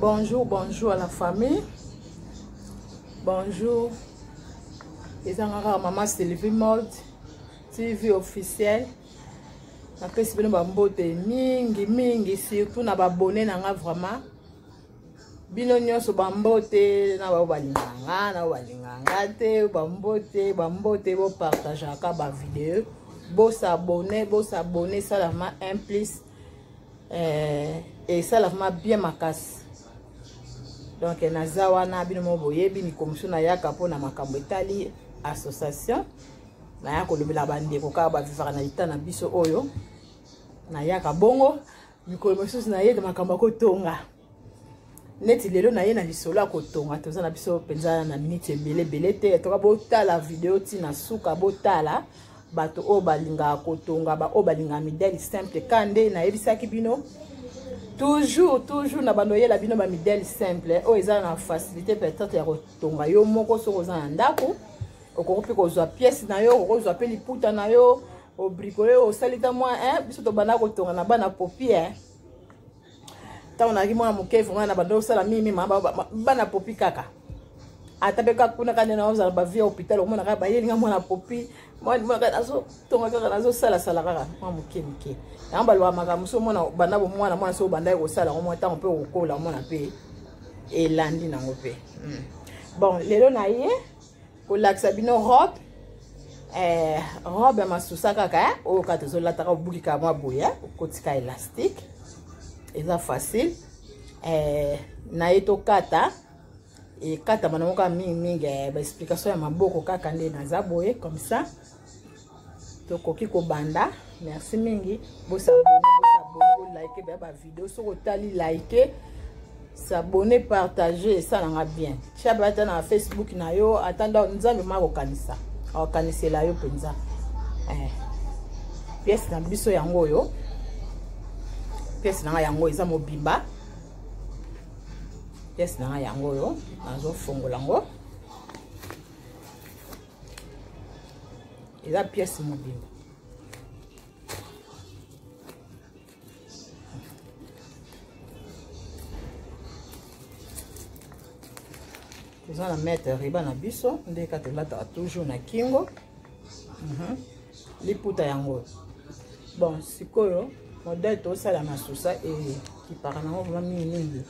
Bonjour, bonjour à la famille. Bonjour. Eza nga kaka mama Sylvie Mode TV officiel. Napesi bino bambote mingi mingi surtout na babone na nga vraiment. Bino nyonso bambote na bao balingaka nga na bao balingaka nga te bambote bambote bopartageaka ba video bosabone bosabone esalama un plus eh, esala vraiment bien makasi donc naza wana bino moko boyebi mikolo mosusu nayaka mpo na makambo etali association naya kolobela bandeko kaka bavivaka na lita na biso oyo nayaka bongo mikolo mosusu nayeda makambo ya kotonga neti lelo naye na lisolo ya kotonga toza na biso mpenza na miniti ebele ebele te toka botala video ti na suka botala bato oyo balingaka kotonga baoyo balingaka midele simple ka nde nayebisaki bino toujours toujours na bando oyela bino bamidele simple oyo eza na facilité peut-être ya kotonga yo moko soki oza na ndako okoki mpe kozwa pièce na yo okoki kozwa mpe liputa na yo obrikole osali ta mwa biso tobanda kotonga na bana popi eh. ntango nazalaki mwana moke vraimen na banda osala mingi mingi bana popi kaka ata mpe kaka kuna kaka nde naozala bavie ya hôpital omona kaka bayeli nga mwana popi mwana nazotonga kaka nazosalasala kaka mwa moke moke yango balobaka makambo mosusu omona banda bomwana mwana soki obandaki kosala yango mwa ntango mpe okokola omona mpe elandi nango mpe hmm. bon lelo na ye kolakisa bino robe eh, robe ya masusa kaka eh, oyo kaka tozolataka obuki kaka mwa boye eh, okotika élastique eza facile eh, na ye tokata ekatama nango kaka mingimingi eh, baexplication ya maboko kaka nde naza boye comme ça tokoki kobanda merci mingi bosabone bosabone bolike baya bavideo soki otali like s'abonner partager esalanga bien tia ba ata na facebook na yo ata nda nzambe ma kokanisa akokanisela yo mpenza eh. pièce na biso yango oyo pièce na ngai yango eza mobimba pièce na ngai yango oyo nazofongola yango eza pièce mobimba toza na mètre riba na biso nde kaka tolataka toujours na kingo mhm. liputa yango bon sikoyo modèle tosala masusa ekipaka nango vraimen mingimingi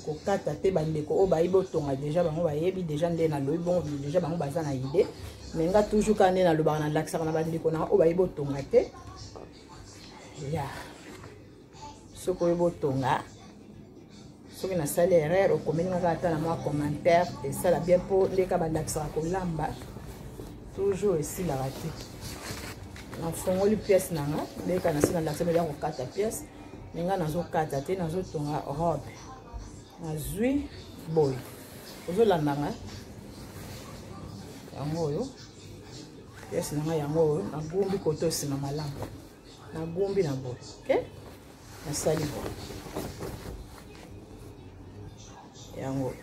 kokata te bandeko oyo bayebi otonga deja bango bayebi deja nde nalobi bongo deja bango baza na idée me nga toujours kaka nde nalobaka nalakisaka na bandeko na oyo bayebi otonga te ya soki oyebi otonga soki nasali erreur okomeli nga kaka ata na mwa commentaire esala bien mpo ndeka balakisaka kolamba toujours esilaka te nafongoli pièce na nga ndeka nasi nalakisa bela kokata pièce me nga nazokata te nazotonga robe nazwi boye ozolanda nga yango oyo pièce na nga yango oyo nagumbi kote osima malamu nagumbi na boye ok nasali boye yango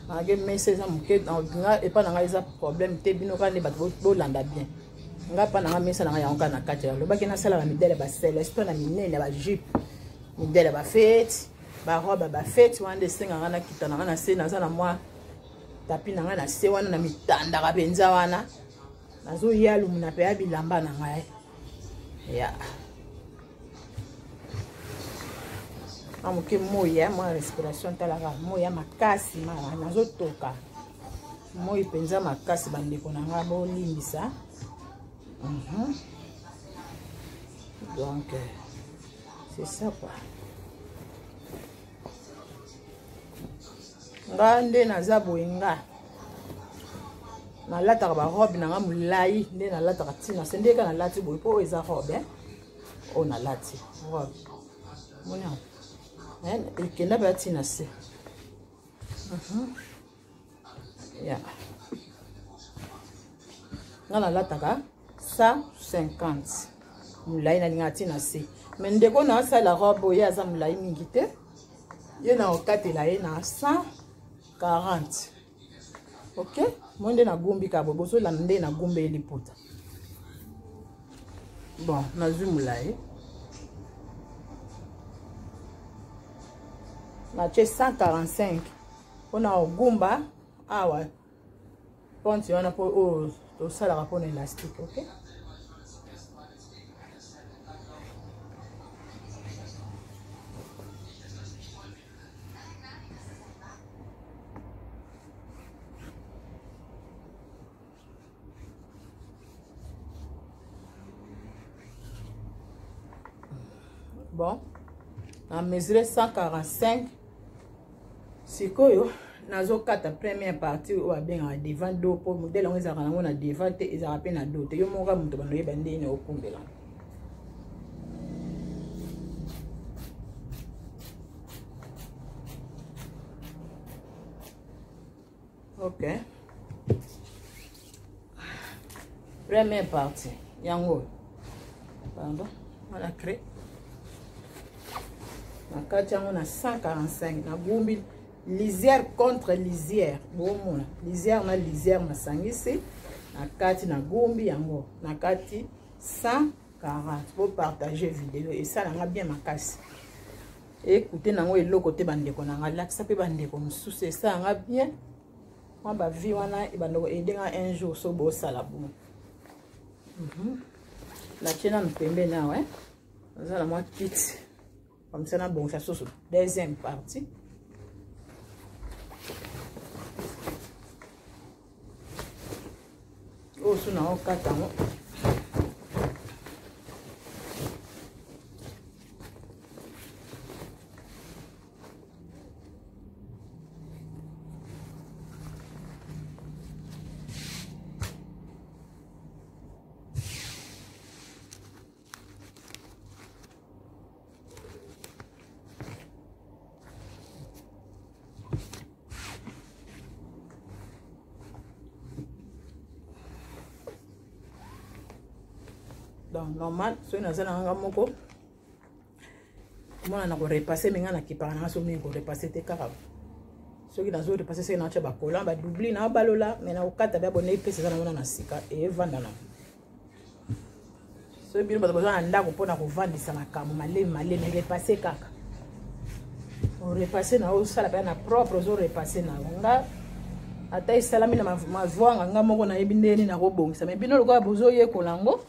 malgre mesa eza moke nga epa na ngai eza problème te bino kaka nde bato bolanda bien nga epa na ngai mesa na ngai yango kaka na kati alobaki nasalaka midele ba celeste na minene ya bajupe midele ya bafeti barobe ya bafeti wana nde esengaka nakita na ngai na se naza na mwa tapi na ngai na se wana na mitandaka mpenza wana nazoyalumuna mpe ya bilamba na ngai ya mwa moke moi ya mwa respiration talaka moi ya makasi nazotoka moi mpenza makasi bandeko na ngai bolimbisa mm -hmm. donc euh, c'est ça quoi nga nde naza boye nga nalataka barobe na nga molai nde nalataka ntina se nde kaka nalati boye mpo oyo eza robe oyo nalati robe moni yango ekenda mpe atina se mhm. ya nga nalataka 150 molai nalingaka ntina se me ndeko na asala robe oyo ye aza molai mingi te ye na okatela ye na 140 ok moi nde nagumbi kaka boye bozolanda nde nagumbeli liputa Bon, nazwi molai, natie 145 mpona kogumba awa ponti wana, mpo oyo tosalaka mpona élastique. Ok, bon, na mesure 145. Sikoyo nazokata première partie oyo babengaka devant dos, mpo modèle yango ezalaka nango na devant te, ezalaka mpe na dos te. Yo moko moto bando oyeba ndenge okumbela. Ok, première partie yango, pardon, wana craie na kati yango na 145. Nagumbi lisière contre lisière, bomona lisière na lisière, nasangisi na kati, nagumbi yango na kati 140. Bopartage video, esalanga bien makasi. Ekute nango eloko te, bandeko na nga, lakisa mpe bandeko mosusu, esalanga bien. Mwa bavie wana ebandoko edenga un jour so bosala bongo. Natie nanu pembeni awa, naza na mwa kiti comme ça, nabongisa susu deuxième partie oyo. So naokata yango donc normal. Soki naza na nganga moko mona na korepasse, me ngai nakipaka nanga so mingi korepasse te. Kaka soki nazo repasse, soki naotya bacolant, badoubli, na balola, me nakokata bia bone epesa eza nango na sika evanda na. Soki bino bato baza na ndako mpona kovandisa makambo malemi malemi, repasse kaka, orepasse na osala mpe na propre, ozorepasse na nga. Ata esalami na mavwanga, nga moko nayebi ndenge nini nakobongisa. Me bino lokola bozoyekola yango,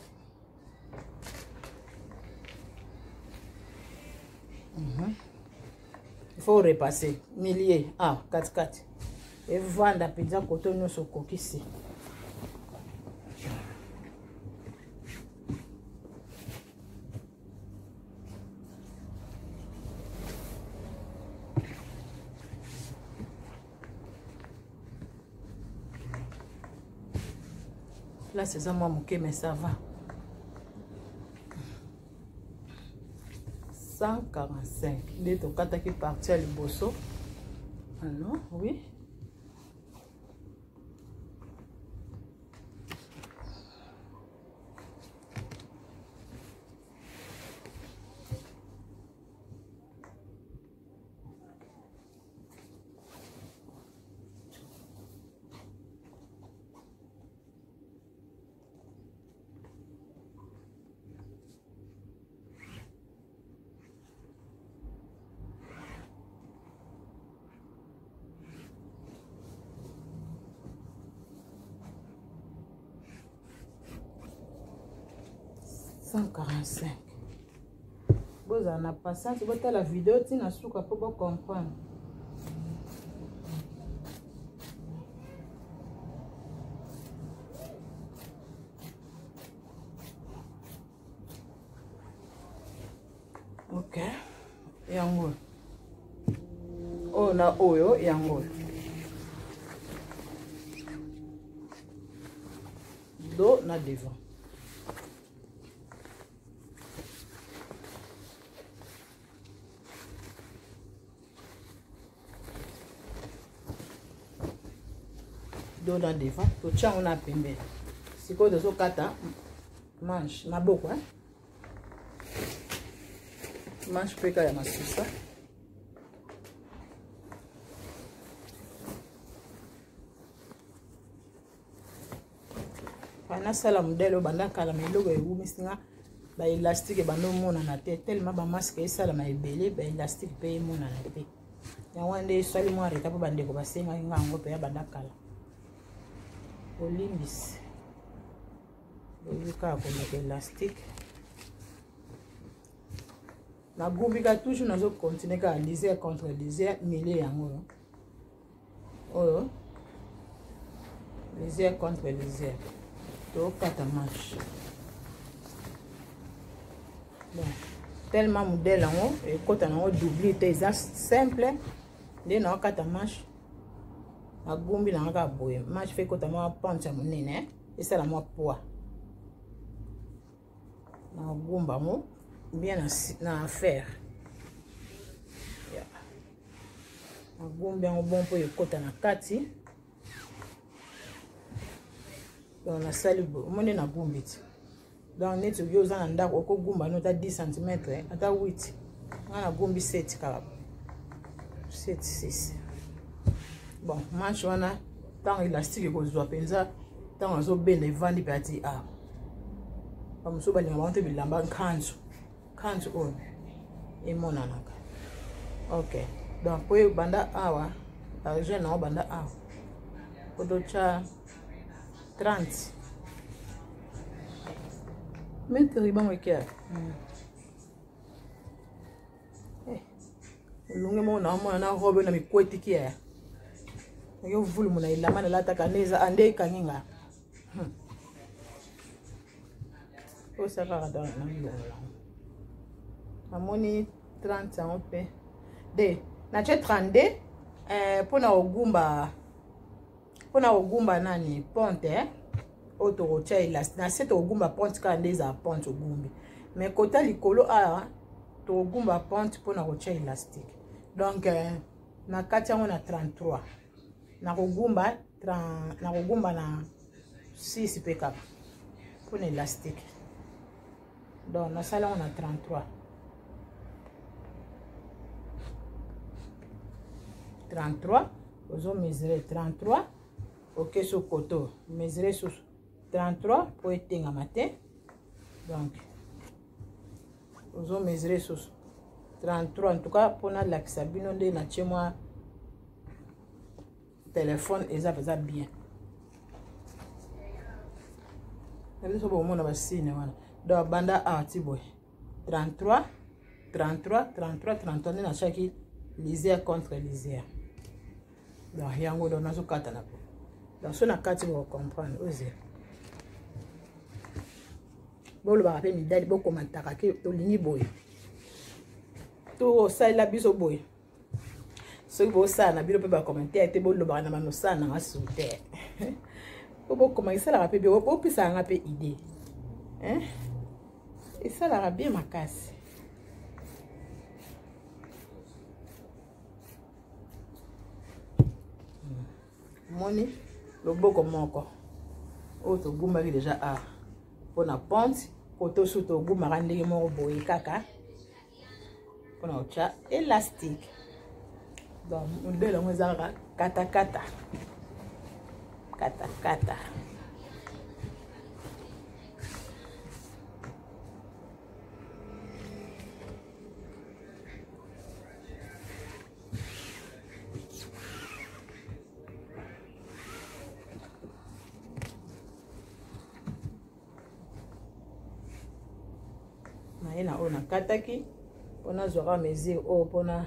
il faut repasser milieu, ah, katikati evanda mpenza koto nyonso okokisi. Place eza mwa moke, mais ça va. 145 nde tokataki partie ya liboso. Alors oui, 145. Bozala na patience, botala video ntina suka mpo bocomprendre. Ok, yango oyo na oyo, yango oyo dos na devant. Dos na devant, totia yango na pembeni. Sikoyo tozokata manche, maboko, eh? Manche mpe kaka ya masusa. Nasala modèle oyo banda kala, ma eloko ewumisi nga. Baélastique ebanda omonana te, tellement bamasque esalama ebele, baélastique mpe emonana te. Yango wana nde esali mwa reta, mpo bandeko basengaki nga yango mpe ya banda kala. Bolimbisi, boyebi kaka koluka élastique. Nagumbika toujours, nazocontinue kaka lisière contre lisière, milieu yango oyo, lisière contre lisière, tokata manche. Bon, tellement modèle yango ekota nango double te, eza simple. Nde naokata manche, nagumbi nanga kaka boye. Manche fe ekota mwa pente ya monene, esala mwa poids. Nagumba yango bien na affaire, nagumbi yango bon mpo ekota na kati. Donc nasali boye, omoni, nagumbi ti. Donc neti oyo oza na ndako, okogumba no ata 10 cm, ata 8. Nga nagumbi 7 kaka, 7, 6. Bon, manche wana, ntango élastique ekozwa mpenza, ntango azobenda, evandi mpe ati a bamosusu balinga bango te bilamba nkanzu nkanzu oyo emonanaka. Ok, donc po ebanda awa, largeur nango banda awa po totya 30 mètre ruban moke. Olonge moko na omona na robe na mikwetiki ya yo vulumu na elamba nalataka nde eza nde ekangi nga. Osa kaka donc nalongola, namoni 30 yango mpe de natie 32 mpona kogumba nani, ponte oyo tokotia élastique na se. Tokogumba ponte kaka nde ezala ponte ogumbi, mais kota likolo awa tokogumba ponte mpona kotia élastique. Donc na kati yango na 33, nakogumba nakogumba na 6 mpe kaka mpona élastique. Donc nasali yango na 33, 33. Ozomesure 33, oke so koto mesure susu 33 mpo etengama te. Donc ozomesure susu 33. En tout cas, mpona alakisa bino nde natie mwa telefone, eza mpenza bien na biso. Bomona basine wana. Donc banda awa ti boye, 33, 33, 33, 33, nde natiaki lisière contre lisière. Donc yango, donc nazokata na bo. Donc so na kati, bokocomprendre. Ozela, bolobaka mpe midali, bokomantaka ke tolingi boye, tosalela biso boye. Soki bosala na bino mpe bacommentaire te, bolobaka na banosala nanga su te, po bokoma esalaka mpe bien, bopesaka nga mpe idée, esalaka bien makasi. Moni loboko moko oyo togumbaki deja awa mpona ponte, koto su togumbaka ndenge moko boye kaka mpona kotya élastique. Donc modèle yango eza kaka katakata katakata. Naye na oyo nakataki mpona zwaka mesure oyo, mpona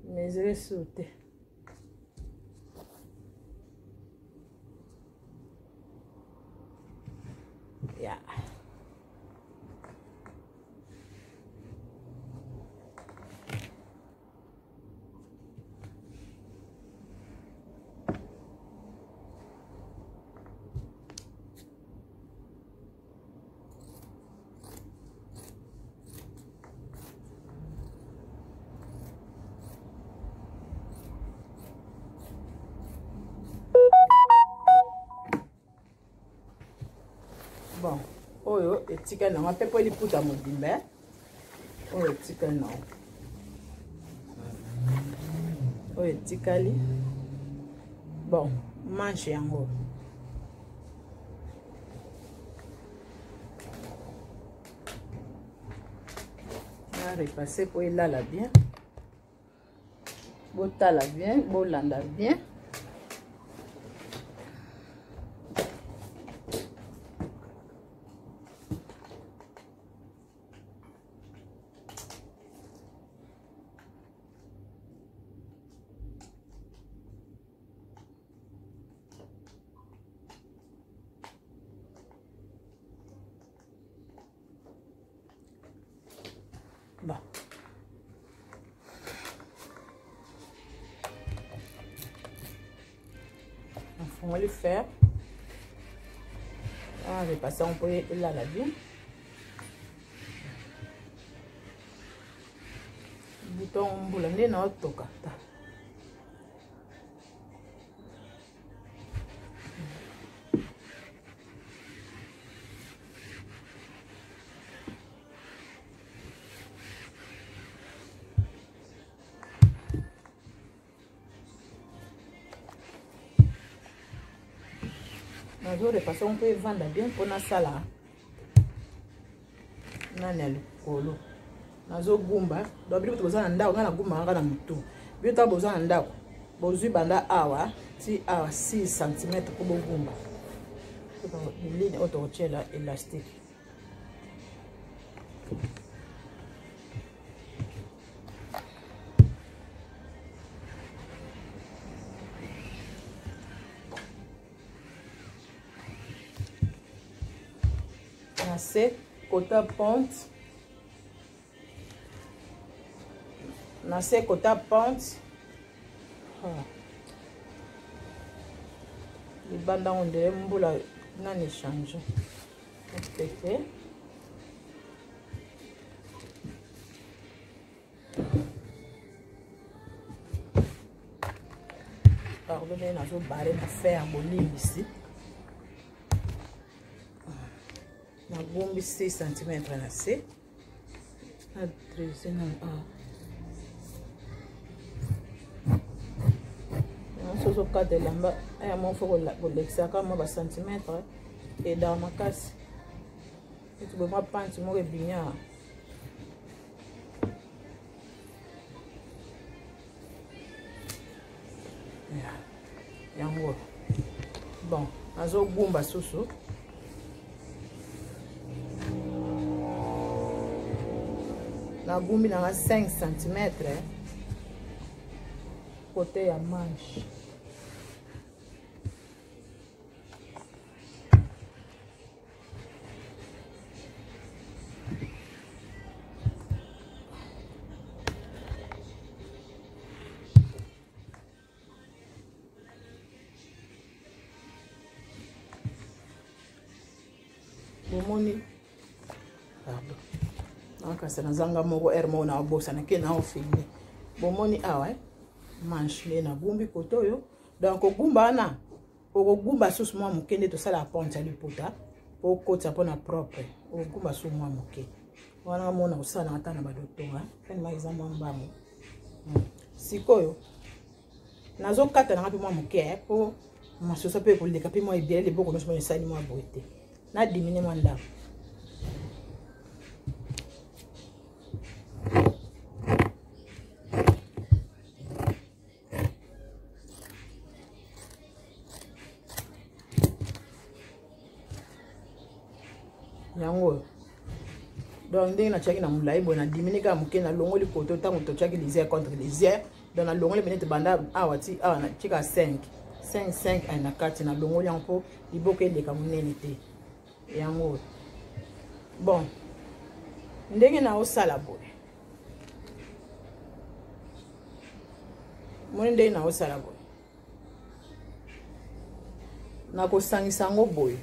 mesure su te. Ya bon, oyo etikali nango mpe mpo liputa mobimba, oyo etikali nango, oyo etikali. Bon, manche yango. Repasse mpo elala bien. Botala bien, bolanda bien. Bon. Nafungoli fer. Ah, repasse on peut elala bien. Bouton mbula nde na otoka ta. Nazo repasser mpo evanda bien mpo nasala nani ya likolo. Nazogumba donc bino boza na ndako, ngai nagumbaka kaka na motu. Bino ntango boza na ndako bozwi banda awa ti awa 6 cm mpo bogumba ligne oyo tokotiela élastique. Na se kota pente, na se kota pente, libanda ngo ndele mbula nani change pete. Pardon, ndenge nazobare na fer, bolimbisi. Nagumbi 6 cm na se, adresse na awa. Nyonso ozokata elamba aya mwa fo kolekisaka mwa bacentimètre edaka makasi eti boye mwa panti moko ebimi awa. Yango bon, nazogumba susu. Nagumbi nanga 5 cm kote ya manche. Bomoni, pardon, nakasa nazanga moko aire moko naobosana ke naofilme. Bomoni awa manche nde nagumbi kote oyo. Donc kogumba wana, okogumba susu mwa moke nde tosalaka ponte ya liputa po okotisa mpona propre. Okogumba susu mwa moke wana, mona kosala ata na badotonga fenema eza mwa mbango. Sikoyo nazokata nanga mpe mwa moke mpo masoso mpe ekoleka mpe mwa ebele liboko nyonso mona esali mwa boye te. Nadimine mwa ndako yango oyo. Donc ndenge natiaki na molai boye, nadimine kaka moke, nalongoli koto ntango totiaki lisière contre lisière. Donc nalongoli pene tobanda awa ti awa, natika 5 5 5 na kati, nalongoli yango mpo liboko eleka monene te. Yango oyo. Bon, ndenge naosala boye, moni ndenge naosala boye, nakosangisa yango boye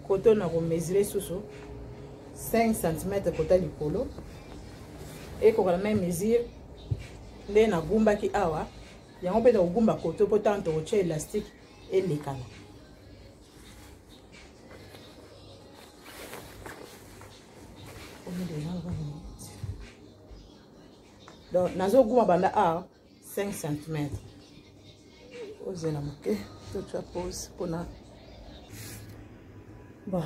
koto, nakomesure susu 5 cm kota likolo, ekoka na même mesure nde nagumbaki awa. Yango mpe nakogumba koto mpo ntango tokotia élastique elekana. Donc nazoguma banda awa 5 cm. Ozela moke, totya pause mpona bon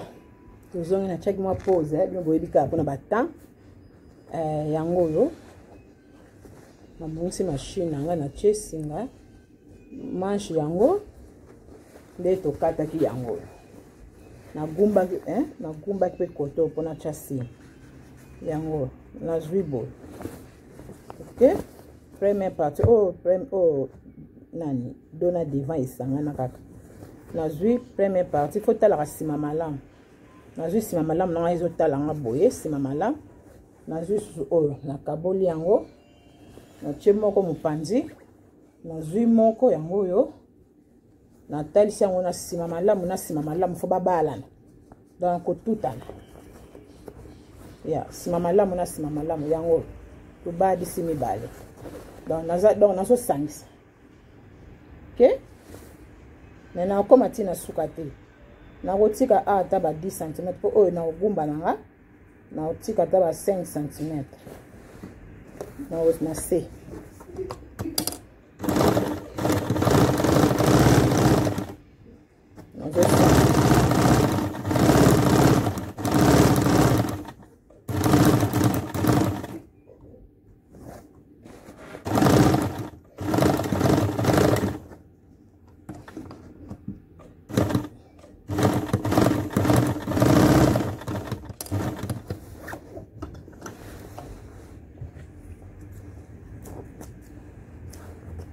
tozongi. Natiaki mwa pause, bino boyebi kaka mpona batemps. Yango oyo nabongisi machine na ngai, natie singa manche yango nde tokataki yango oyo nagumbaki, eh? Nagumbaki mpe koto mpo natya singa yango, nazwi boye. Ok, première partie oyo, oyo nani dos na devant esangana kaka. Nazwi première partie, faut talaka nsima malamu. Nazwi nsima malamu na ngai, ezotala nga boye, nsima malamu. Nazwi susu oyo, nakaboli yango, natie moko mopanzi, nazwi moko yango oyo, natalisi yango na nsima malamu, na nsima malamu. Faut babalana, donc kotutana ya nsima malamu na nsima malamu. Yango tobadisi mibale, donc naza, donc nazosangisa. Ok, mais nakokóma ntina suka te, nakotika a ata ba 10 cm, mpo oyo nakogumba na nga, nakotika ata ba 5 cm na se.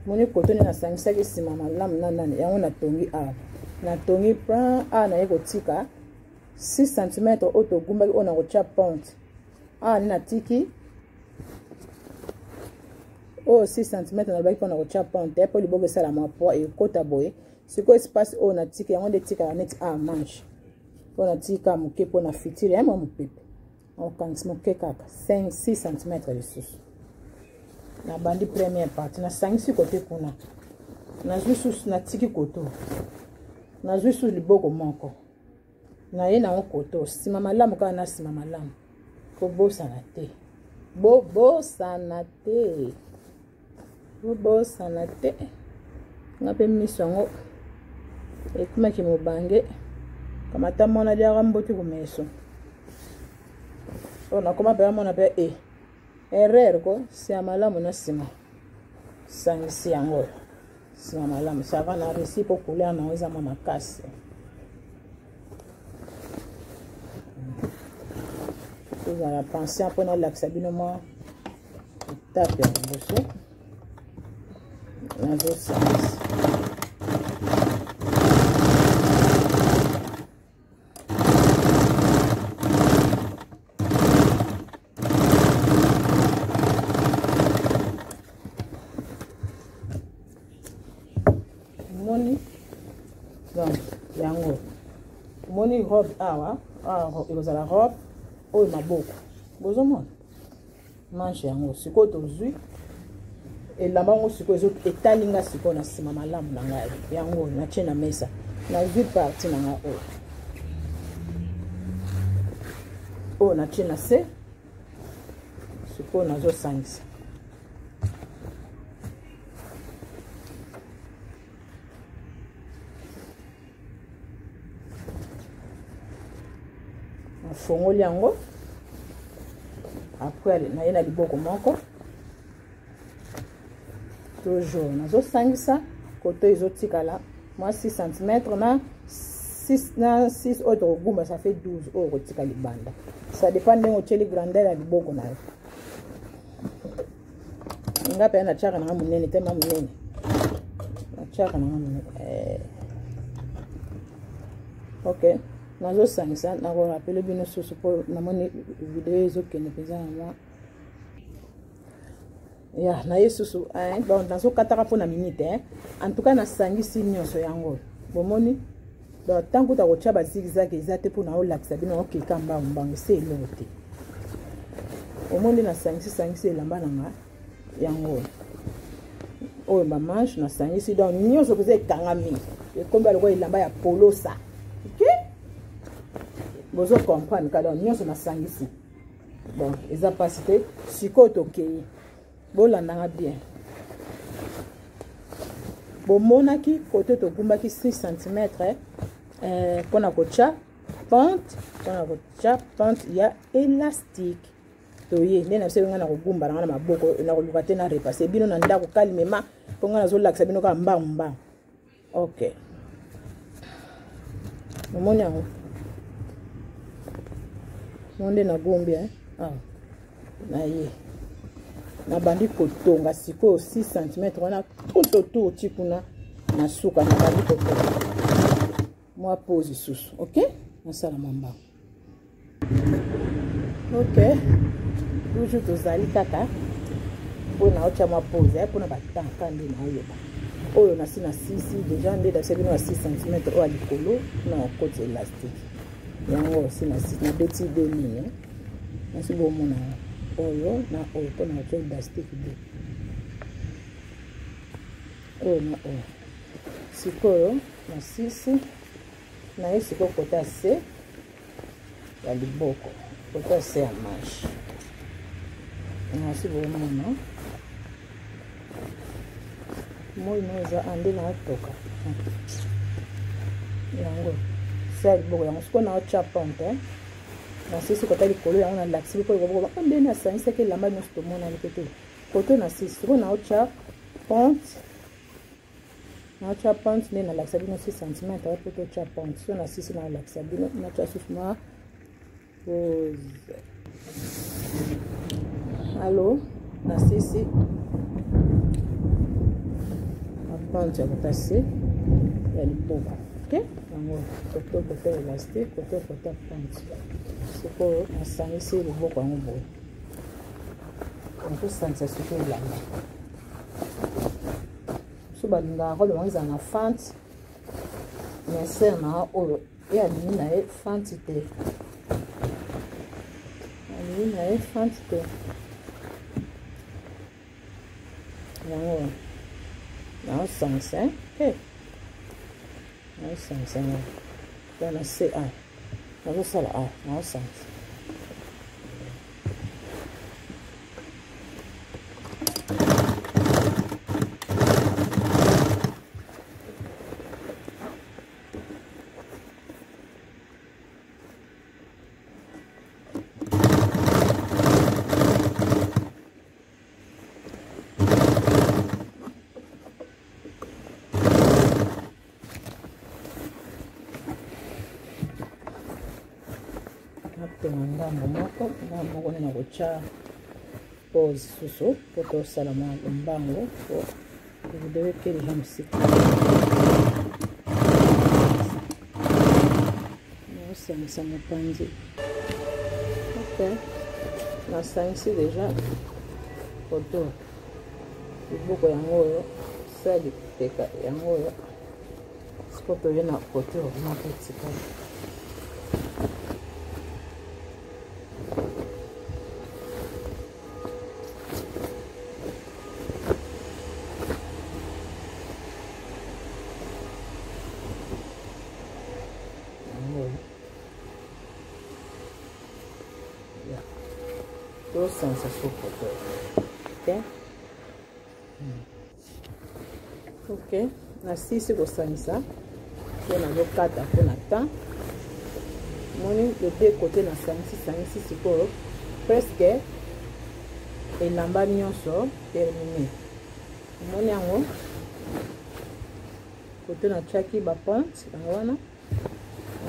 Moni koto nde nasangisaki nsima malamu na nani yango, natongi awa, natongi plan awa, naye kotika 6 cm oyo togumbaki, oyo nakotia ponte awa nde natiki oyo 6 cm nalobaki mpona kotia ponte, mpo liboko esala mwa poids, ekota boye. Sikoyo espace oyo natiki yango nde etikala neti a manche, mpo natika moke mpo na fitile ya mwa mopepe, okangisi moke kaka 5 6 cm lisusu. Nabandi première partie, nasangisi kote kuna, nazwi susu, natiki koto, nazwi susu liboko moko, naye nango koto, nsima malamu kaka na nsima malamu. Kobosana te, bobosana te, bobosana te. Nga mpe miso yango ekomaki mobange, kamata mwana liaka mboti komeso oyo nakoma mpe amona mpe e erreur ko nsima malamu na nsima, sangisi yango nsima malamu. Ça va na réussi, mpo couleur nango eza mwa makasi. Tozala patient mpo nalakisa bino mwa etape ya liboso nazosangisa. Omoni, donc yango omoni robe awa, awa ekozala robe oyo maboko, bozomona manche yango. Sikoyo tozwi elamba yango, sikoyo etali nga sikoyo na nsima malamu na ngai. Yango natie na mesa, nazwi partie na ngai oyo, oyo natie na se. Sikoyo nazosangisa. Nafongoli yango, après naye na liboko moko, toujours nazosangisa koto, ezotikala mwa 6 cm na 6 na 6 oyo tokogumba, ça fait 12 oyo kotika libanda. Ça dépend ndenge otieli grandeur ya liboko na yo. Nga mpe natiaka nanga monene te, ma monene natiaka nanga monene. Ok, nazosangisa, nakorappeler bino susu mpo namoni video ezokende mpenza na mwa ya na ye susu. Bon, nazokataka mpona minute, eh. En tout cas nasangisi nyonso yango, bomoni. Donc ntango kuta kotya bazigzag eza te, mpona olakisa bino, okeka mbangu mbangu, ese eloko te. Omoni, nasangisi sangisi elamba na nga yango oyo, bamanche nasangisi, donc nyonso mpenza ekangami, ekomi balokola elamba ya polosa. Ok, bozo comprendre ka? Donc nyonso nasangisi, bon, eza mpasi te. Sikoyo tokei, bolandanga bien. Bomonaki kote togumbaki 6 cm mpona kotya pente, mpona kotya pente ya élastique. Toye nde na biso ngai na kogumba na ngai na maboko, na koluka te na repasse bino na ndako kalimema, mpo ngai nazolakisa bino kaka mbangu mbangu. Ok, omoni yango mo nde nagombi eh? Ah. Na ye nabandi kotonga sikoyo 6 cm wana tout autour ti kuna na suka. Nabandi kotonga mwa pause lisusu. Ok, nasala mwa mbangu. Ok, toujours tozali kaka mpo naotya mwa pause mpona batanka nde naoyoba oyo nasi nasisi déjà nde dasi bino ya 6 cm oyo ya likolo na okoti élastique yango. Si nasisi, nabeti deux lignes, nasi bomona oyo na oyo mpona otya élastique de oyo na oyo. Sikoyo nasisi, naye sikoyo kota se ya liboko, kota se ya manche, nasi bomona moi no eza ande naotoka yango se ya liboko yango. Sikoyo naotya pente, nasisi kota likolo yango, nalakisi biko liboko nde nasangisaki elamba nyonso, tomonani pe te koto. Nasisi, sikoyo naotya pente, naotya pente nde nalakisa bino 6 cm mpo totya pente. So nasisi, nalakisa bino, natya susu mwa pause. Allo, nasisi pente ya kota se ya liboko. Ok, yango koto kota élastique, koto kota pente. Sikoyo nasangisi loboko yango boye, nakosangisa sikoyo elamba. So balingaka robe bango ezala na fente, mais sœur na oyo ye alingi na ye fente te, alingi na ye fente te. Yango naosangisa te, naosangisa yango na se a nazosala a naosangisa. Natonga ngambo moko, ngambo moko nde nakotya pause susu mpo tosala mwa lombango, po video eke deja mosika. Naosangisa mopanzi. Ok, nasangisi deja koto liboko yango oyo sali teka yango oyo. Sikoyo toye na kote oyo moko etikali. Yango oyo tosangisa so kote. Ok, nasisi kosangisa mpo nazokata mpona temps. Moni le deux côté, nasangisi sangisi sikoyo presque elamba nyonso terminé. Omoni yango kote natiaki bapente yango wana,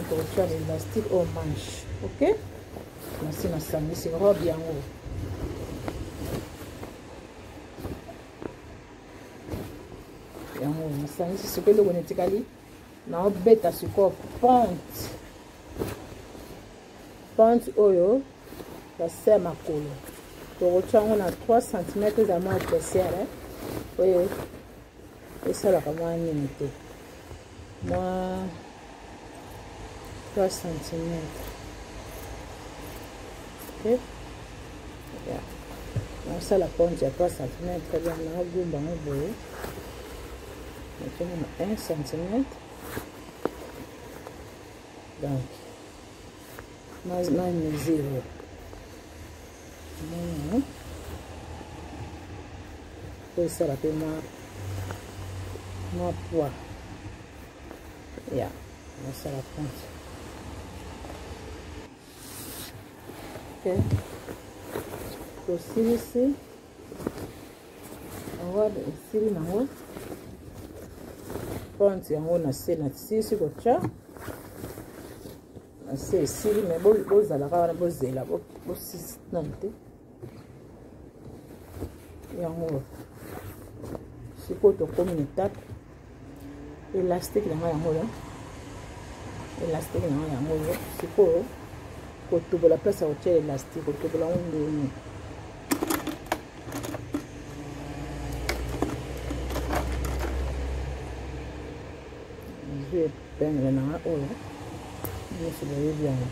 tokotia l'élastique oyo manche. Ok, nasi nasangisi robe yango. Yango nasangisi sikoyo, eloko netikali naobeta sikoyo pente, pente oyo base ya makolo, tokotia yango na 3 cm, ezala mwa épaisseur oyo esalaka mwa nini te, mwa 3 cm. Ok, nasala pente ya 3 cm, donc naogumba yango boye, natiango na 1 cm, donc ma mesure omoni po esala mpe mwa poids ya nasala pente. Ok, Tosilisi yango, esili nango ponte yango na se. Nasilisi kotya na se, esili. Me bozalaka wana, bozela, bosisi nanu te. Yango sikoyo tokomi na etape élastique na ngai. Yango oyo élastique na ngai, yango oyo. Sikoyo kotobola place ya kotia élastique, kotobola yango ndenge nazwi epingle na ngai oyo nyonso boyebi yango,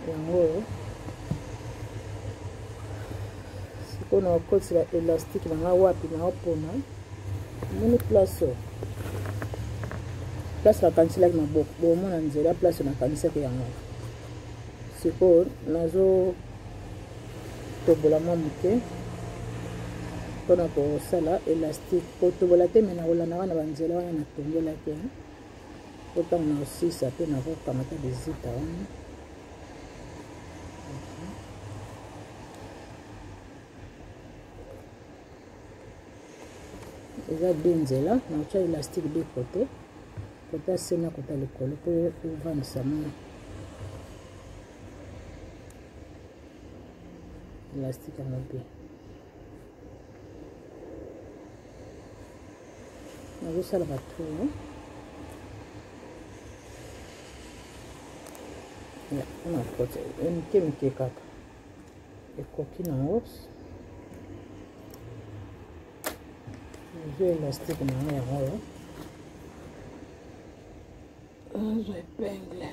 yango oyo. Sikoyo nakotisa élastique na ngai wapi? Naopona, omoni place oyo, place nakaniselaki maboko. Bomona nzela place nakanisaki yango. Sikoyo nazo tobola mwa moke mpona kosala élastique. Kotobola te, me nakolandaka na banzela wana natongelaki, po ntango nakosisa mpe nakokamata bizita wana. Eza de nzela nakotya élastique de côté, kota se na kota likolo, mpo ovandisa mwa élastique yango mpe. Nazosala batrou mpona kota mike mike kaka, ekoki nango. Nazwa élastique na yango, yango oyo. Nazwa épingle,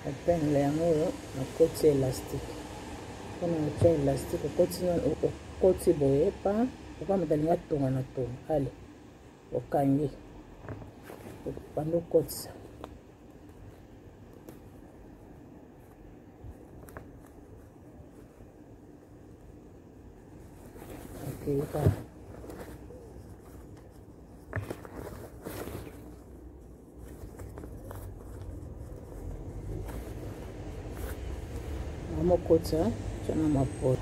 épingle yango oyo. Nakoti élastique. Mpona kotia élastique, okoti, okoti boye pa oka moto alingi atonga na tonga. Ale, okangi, obanda okotisa. Okei kaka. Namokotisa tiana mapoto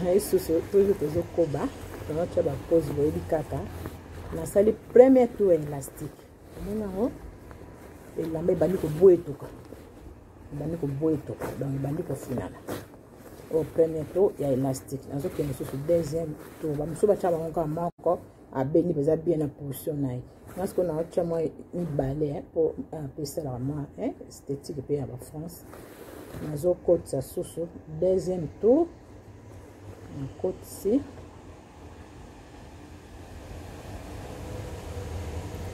na lisusu. Toujours tozokoba, tozotya bapose. Boyebi kaka, nasali premier tour ya élastique. Omoni yango, elamba ebandi kobwetuka, ebandi kobwetuka, donc ebandi kofinana. Oyo premier tour ya élastique. Nazokende lisusu deuxième tour. Bamosusu batya bango kaka moko, abendi mpenza bien na position na ye. Nga sikoyo naotya mwa mibale mpo mpe esalaka mwa esthétique mpe ya bafrance. Nazokotisa susu deuxième tour, nakotisi.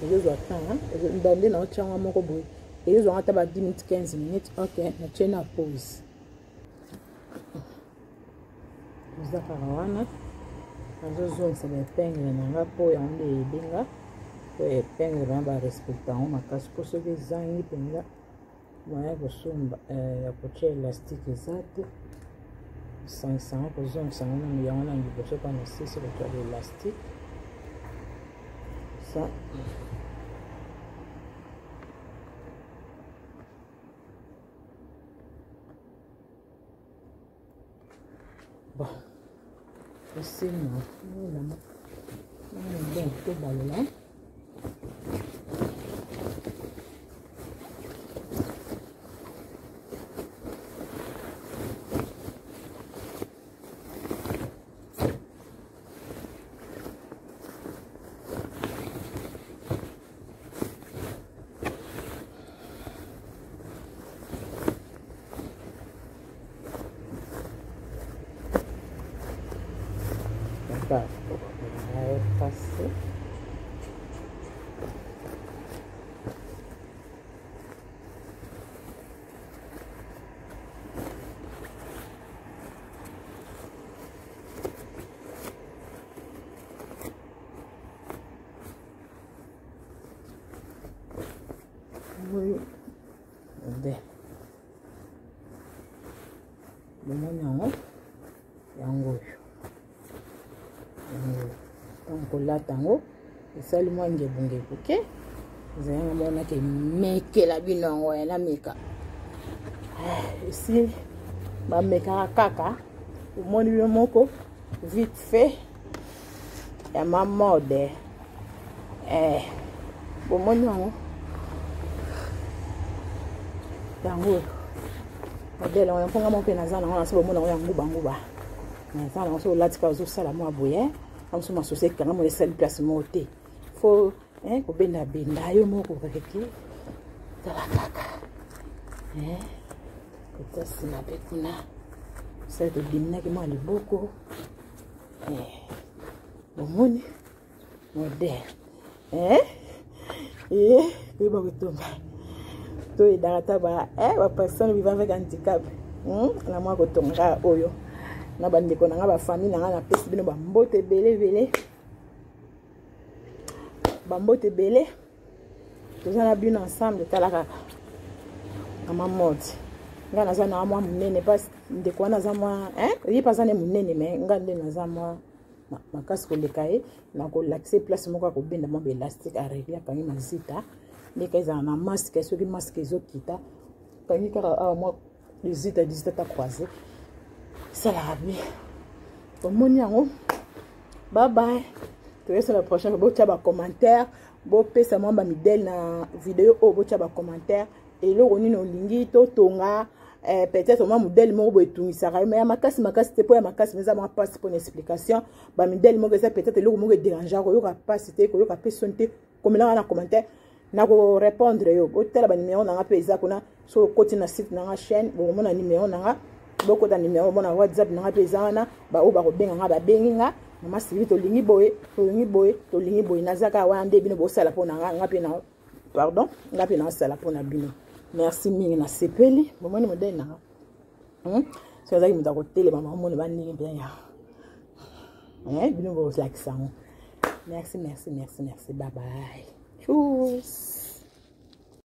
Ezozwa temps nde naotya yango moko boye, ezozwanga ata ba 10 minutes, 15 minutes. Ok, natie na pause. Eza kaka wana, nazozongisa baepingle na nga mpo yango nde eyebenga po epingle bana barespecte yango makasi, mpo soki ezangi mpenza, moyen kosomba ya kotia élastique eza te. Kosangisa yango, kozongisa yango nanu, yango nanu liboso mpa na sisi kotia baélastique sa. Bon, esili na bon, tobalola. Passer. Oui. Modèle. Bomoni yango, yango oyo, yango oyo. Ntango kolata yango, Esali mwa ngebungebu ke ezalanga mona ke mekela bino yango ya nameka eh, esili bamekaka kaka omoni bino moko vite fait ya ma mode eh, bomoni yango yango oyo modele yango mpo nga moko mpe naza nango nasi bomona yango ya ngubanguba naza nango so olati kaka ozosala mwa boye amosu masoso ekanga mo esali place moko te fo eh, kobenda benda yo moko kokeke tala kaka eh, kota nsima mpe kuna sala todiminaki mwa liboko eh, bomoni modele eh, eh, koyeba kotonga toyedaka ata ba eh, bapersone vivant avec handicap na mwa kotonga kaka oyo na bandeko na nga bafamille na nga napesi bino bambote ebele ebele bambote ebele toza na bino ensemble tala kaka mama mode ngai naza na mwa monene mpasi ndeko wana aza mwa ye mpe aza ne monene me ngai nde naza mwa makasi koleka ye nakolakisa ye place moko akobenda mwa baelastique aregle akangi mazita ndeka ezala na maske soki maske ezokita kangi kaka awa mwa lizita lizita ta croise esalaka bien omoni yango bye bye toyesala prochaine botya bacommentaire bopesa mwa bamidele na video oyo botya bacommentaire eloko nini olingi totonga eh, peut-être mwa modele moko boye etungisaka yo me ya makasi makasi te mpo ya makasi eza mwa mpasi mpo na explication bamidele moko eza peut-être eloko moko ederangeaka koyoka mpasi te koyoka mpe soni te komelanga na commentaire nakorépondre yo botala banimero na nga mpe eza kuna soki okoti na site na nga chaîne bokomona nimero na nga bokota nimero omona whatsapp na nga mpe eza wana baoyo bakobenga nga babengi nga mama sylvie tolingi boye tolingi boye tolingi boye naza kaka wana nde bino bosala mpo na nga nga mpe na pardon nga mpe nasala mpo na bino merci mingi nasepeli bomoni modele na nga Soki azalaki moto akotelema mamoni bandenge mpenza ya bino bozolakisa yango. Merci, merci, merci, merci. Bye bye. Tchuss.